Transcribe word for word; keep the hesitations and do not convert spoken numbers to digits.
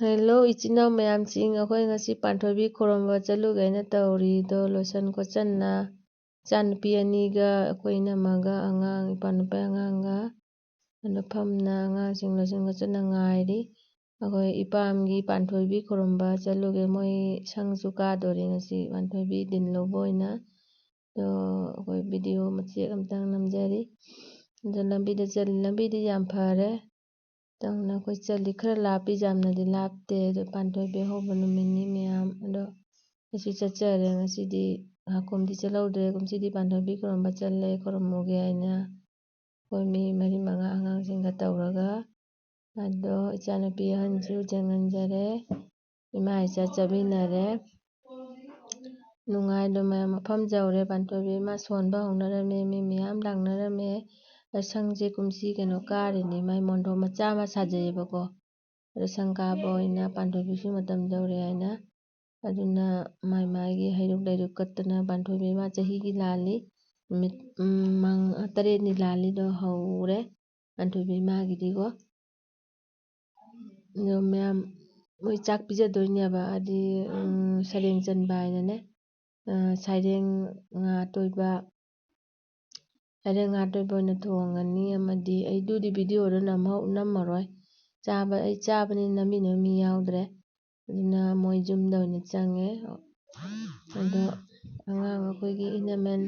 Hello, ꯏꯆꯤꯟ ꯏꯅꯥꯎ ꯃꯌꯥꯝꯁꯤꯡ, ꯑꯩꯈꯣꯏ ꯉꯁꯤ ꯄꯥꯟꯊꯣꯏꯕꯤ ꯈꯨꯔꯨꯝꯕ ꯆꯠꯂꯨꯒꯦꯅ ꯇꯧꯔꯤꯗꯣ, ꯂꯣꯏꯁꯟ ꯈꯣꯠꯆꯟꯅ ꯏꯆꯥꯅꯨꯄꯤ ꯑꯅꯤꯒ ꯑꯩꯈꯣꯏ ꯏꯅꯝꯃꯒ ꯑꯉꯥꯡ, ꯏꯄꯥ ꯅꯨꯄꯥ ꯑꯉꯥꯡꯒ ꯑꯗꯨ ꯐꯝꯅ ꯑꯉꯥꯡꯁꯤꯡ ꯂꯣꯏꯁꯟ ꯈꯣꯠꯆꯟꯅ ꯉꯥꯏꯔꯤ꯫ ꯑꯩꯈꯣꯏ ꯏꯄꯥꯝꯒꯤ ꯄꯥꯟꯊꯣꯏꯕꯤ ꯈꯨꯔꯨꯝꯕ ꯆꯠꯂꯨꯒꯦ, ꯃꯣꯏ ꯁꯪꯁꯨ ꯀꯥꯗꯣꯔꯤ ꯉꯁꯤ, ꯄꯥꯟꯊꯣꯏꯕꯤ ꯗꯤꯟ ꯂꯧꯕ ꯑꯣꯏꯅ꯫ ꯑꯗꯣ ꯑꯩꯈꯣꯏ ꯚꯤꯗꯤꯑꯣ ꯃꯇꯦꯛ ꯑꯃꯇꯪ ꯅꯝꯖꯔꯤ꯫ ꯑꯗꯣ ꯂꯝꯕꯤꯗ ꯆꯠꯂꯤ, ꯂꯝꯕꯤꯗꯤ ꯌꯥꯝ ꯐꯔꯦ꯫ ꯇꯧꯅ ꯑꯩꯈꯣꯏ ꯆꯠꯂꯤ꯫ ꯈꯔ ꯂꯥꯞꯄꯤ, ꯌꯥꯝꯅꯗꯤ ꯂꯥꯞꯇꯦ꯫ ꯑꯗꯣ ꯄꯥꯟꯊꯣꯏꯕꯤ ꯍꯧꯕ ꯅꯨꯃꯤꯠꯅꯤ ꯃꯌꯥꯝ꯫ ꯑꯗꯣ ꯑꯩꯁꯨ ꯆꯠꯆꯔꯦ ꯉꯁꯤꯗꯤ꯫ ꯍꯥꯀꯨꯝꯗꯤ ꯆꯠꯍꯧꯗ꯭ꯔꯦ꯫ ꯀꯨꯝꯁꯤꯗꯤ ꯄꯥꯟꯊꯣꯏꯕꯤ ꯈꯨꯔꯨꯝꯕ ꯆꯠꯂꯦ, ꯈꯨꯔꯨꯝꯃꯨꯒꯦ ꯍꯥꯏꯅ꯫ ꯑꯩꯈꯣꯏ ꯃꯤ ꯃꯔꯤ ꯃꯉꯥ ꯑꯉꯥꯡꯁꯤꯡꯒ ꯇꯧꯔꯒ꯫ ꯑꯗꯣ ꯏꯆꯥꯅꯨꯄꯤ ꯑꯍꯟꯁꯨ ꯆꯪꯍꯟꯖꯔꯦ꯫ ꯏꯃꯥ ꯏꯆꯥ ꯆꯠꯃꯤꯟꯅꯔꯦ꯫ ꯅꯨꯡꯉꯥꯏꯗꯣ ꯃꯌꯥꯝ ꯃꯐꯝ ꯌꯧꯔꯦ꯫ ꯄꯥꯟꯊꯣꯏꯕꯤ ꯏꯃꯥ ꯁꯣꯟꯕ ꯍꯧꯅꯔꯝꯃꯦ꯫ ꯃꯤ ꯃꯌꯥꯝ ꯂꯥꯛꯅꯔꯝꯃꯦ꯫ ꯑꯁꯪꯁꯦ ꯀꯨꯝꯁꯤ ꯀꯩꯅꯣ ꯀꯥꯔꯤꯅꯤ꯫ ꯃꯥꯏ ꯃꯣꯟꯗꯣꯝ ꯃꯆꯥ ꯑꯃ ꯁꯥꯖꯩꯌꯦꯕꯀꯣ꯫ ꯑꯗꯣ ꯁꯪ ꯀꯥꯕ ꯑꯣꯏꯅ ꯄꯥꯟꯊꯣꯏꯕꯤꯁꯨ ꯃꯇꯝ ꯌꯧꯔꯦ ꯍꯥꯏꯅ꯫ ꯑꯗꯨꯅ ꯃꯥꯏ ꯃꯥꯒꯤ ꯍꯩꯔꯨꯛ ꯂꯩꯔꯨꯛ ꯀꯠꯇꯅ ꯄꯥꯟꯊꯣꯏꯕꯤ ꯏꯃꯥ ꯆꯍꯤꯒꯤ ꯂꯥꯜꯂꯤ꯫ ꯅꯨꯃꯤꯠ, ꯎꯝ, ꯃꯪ-, ꯇꯔꯦꯠꯅꯤ ꯂꯥꯜꯂꯤꯗꯣ ꯍꯧꯔꯦ꯫ ꯄꯥꯟꯊꯣꯏꯕꯤ ꯏꯃꯥꯒꯤꯗꯤꯀꯣ꯫ ꯑꯗꯣ ꯃꯌꯥꯝ ꯃꯣꯏ ꯆꯥꯛ ꯄꯤꯖꯗꯣꯏꯅꯦꯕ, ꯍꯥꯏꯗꯤ, ꯎꯝ, ꯁꯔꯦꯡ ꯆꯟꯕ ꯍꯥꯏꯅꯅꯦ꯫ ꯑ, ꯁꯔꯦꯡ ꯉꯥ ꯑꯇꯣꯏꯕ, ꯁꯔꯦꯡ ꯉꯥ ꯑꯇꯣꯏꯕ ꯑꯣꯏꯅ ꯊꯣꯡꯉꯅꯤ꯫ ꯑꯃꯗꯤ ꯑꯩ ꯑꯗꯨꯗꯤ ꯚꯤꯗꯤꯑꯣꯗ ꯅꯝꯍꯧ-, ꯅꯝꯃꯔꯣꯏ꯫ ꯆꯥꯕ, ꯑꯩ ꯆꯥꯕꯅꯤꯅ ꯅꯝꯃꯤꯟꯅꯕ ꯃꯤ ꯌꯥꯎꯗ꯭ꯔꯦ꯫ ꯑꯗꯨꯅ ꯃꯣꯏ ꯌꯨꯝꯗ ꯑꯣꯏꯅ ꯆꯪꯉꯦ꯫ ꯑꯗꯣ ꯑꯉꯥꯡ ꯑꯩꯈꯣꯏꯒꯤ ꯏꯅꯃꯦꯟ